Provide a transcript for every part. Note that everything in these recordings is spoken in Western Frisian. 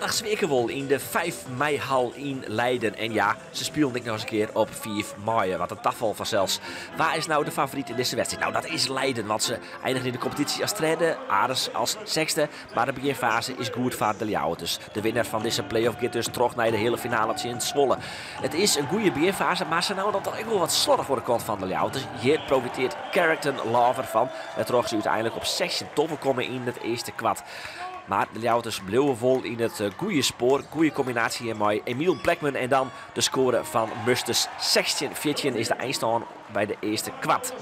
Aardich sfearke wol yn de 5 meihal yn Leiden. En ja, se spilen ek noch ris in kear op 5 maaie. Wat in tafal fansels. Wa is no de favoryt yn dizze wedstriid? Nou, dat is Leiden, want se einigen yn de kompetysje as tredde, Aris as sechsde. Mar de begjinfaze is goed foar de Ljouwerters. De winner fan dizze play-off giet dus troch nei de heale finale tsjin Zwolle. It is in goede begjinfaze, mar sa no en dan toch ek wol wat slorrich oan de kant fan de Ljouwerters. Hjir profiteart Carrington Love fan, wêrtroch se úteinlik op 16-12 komme yn it earste kwart. Mar de Ljouwerters bliuwe wol yn it goede spoar. Goede kombinaasje hjir mei Emiel Blackman en dan de skoare fan Musters. 16-14 is de einstân by de earste kwart.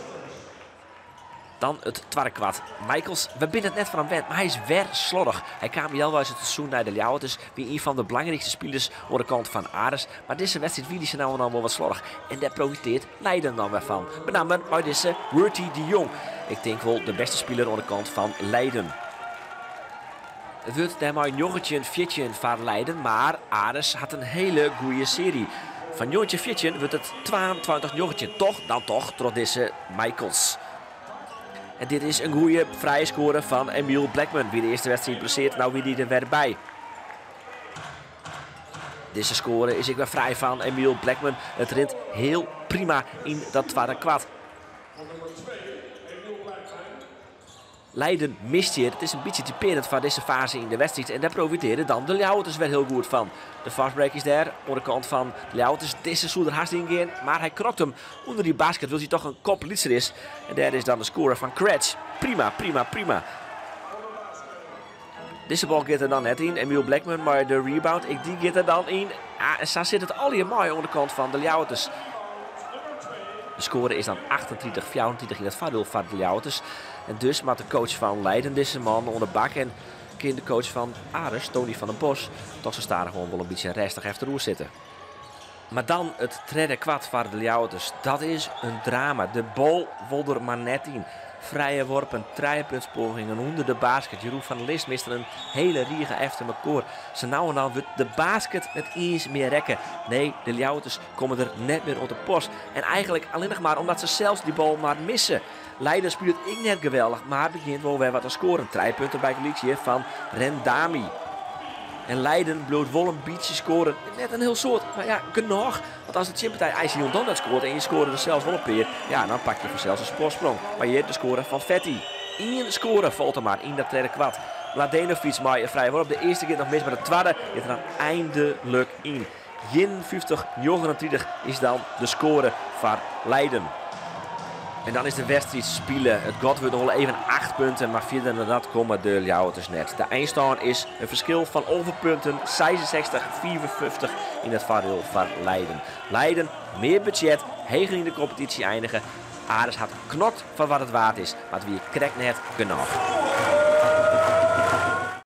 Dan it twadde kwart. Michaels, we binne it net fan him wend, mar hy is wer slorrich. Hy kaam healweis it seizoen nei de Ljouwerters, wie ien fan de belangrykste spilers oan de kant fan Aris. Mar dizze wedstriid wie dy sa no en dan wol wat slorrich. En dêr profiteart Leiden dan wer fan. Benammen mei dizze Worthy de Jong. Ik tink wol de bêste spiler oan de kant fan Leiden. It wurdt dêrmei 19-14 foar Leiden, mar Aris hat in hiele goede searje. Fan 19-14 wurdt it 22-19, toch dan toch troch dizze Michaels. En dit is in goede frije skoare fan Emiel Blackman. Wie de earste wedstriid blesseard, no wie dy der wer by. Dizze skoare is ek wer frij fan Emiel Blackman. It rint hiel prima yn dat twadde kwart. Leiden mist hjir. It is in bytsje typearjend foar dizze faze yn de wedstriid. En dêr profitearje dan de Ljouwerters wer hiel goed fan. De fastbreak is dêr oan de kant fan de Ljouwerters. Dizze soe der hast yn gean, mar hy knokt him ûnder dy basket, wylst hy toch in kop lytser is. En dêr is dan de skoare fan Kretsch. Prima, prima, prima. Dizze bal giet der dan net yn. Emiel Blackman mei de rebound. Ek dy giet der dan yn. Ah, en sa sit it allegear mei oan de kant fan de Ljouwerters. De skoare is dan 38-34 yn it foardiel foar de Ljouwerters. En dus moat de coach fan Leiden dizze man oan de bak. En kin de coach fan Aris, Tony van den Bosch, toch sa stadichoan wol in bytsje rêstich efteroer sitte. Mar dan it tredde kwart foar de Ljouwerters. Dat is in drama. De bal wol der mar net yn. Frije worpen, trijepuntspogingen ûnder de basket. Jeroen van der List mist der in hiele rige efter mekoar. Sa no en dan wurdt de basket net iens mear rekke. Nee, de Ljouwerters komme der net mear oan te pas. En eigenlik allinnich mar omdat se sels dy bal mar misse. Leiden spilet ek net geweldich, mar begjint wol wer wat te skoaren. Trije punten bygelyks hjir fan Rendami. En Leiden bliuwt wol in bytsje skoaren. Net in hiel soad, mar ja, genôch. Want as de tsjinpartij eins hielendal net skoart en je skoare der sels wol in pear, ja, dan pak je fansels in foarsprong. Mar hjir de skoare fan Vetti. Ien skoare falt der mar yn dat tredde kwart. Mladenovic mei in frije worp. De earste giet noch mis, mar de twadde giet der dan eindelik yn. 51-39 is dan de skoare foar Leiden. En dan is de wedstriid spile. It gat wurdt noch wol even 8 punten, mar fierder dan dat komme de Ljouwerters net. De einstân is in ferskil fan 11 punten, 66-55 yn it foardiel foar Leiden. Leiden, mear budzjet, heger yn de kompetysje einige. Aris hat knokt foar wat it waard is, mar it wie krekt net genôch.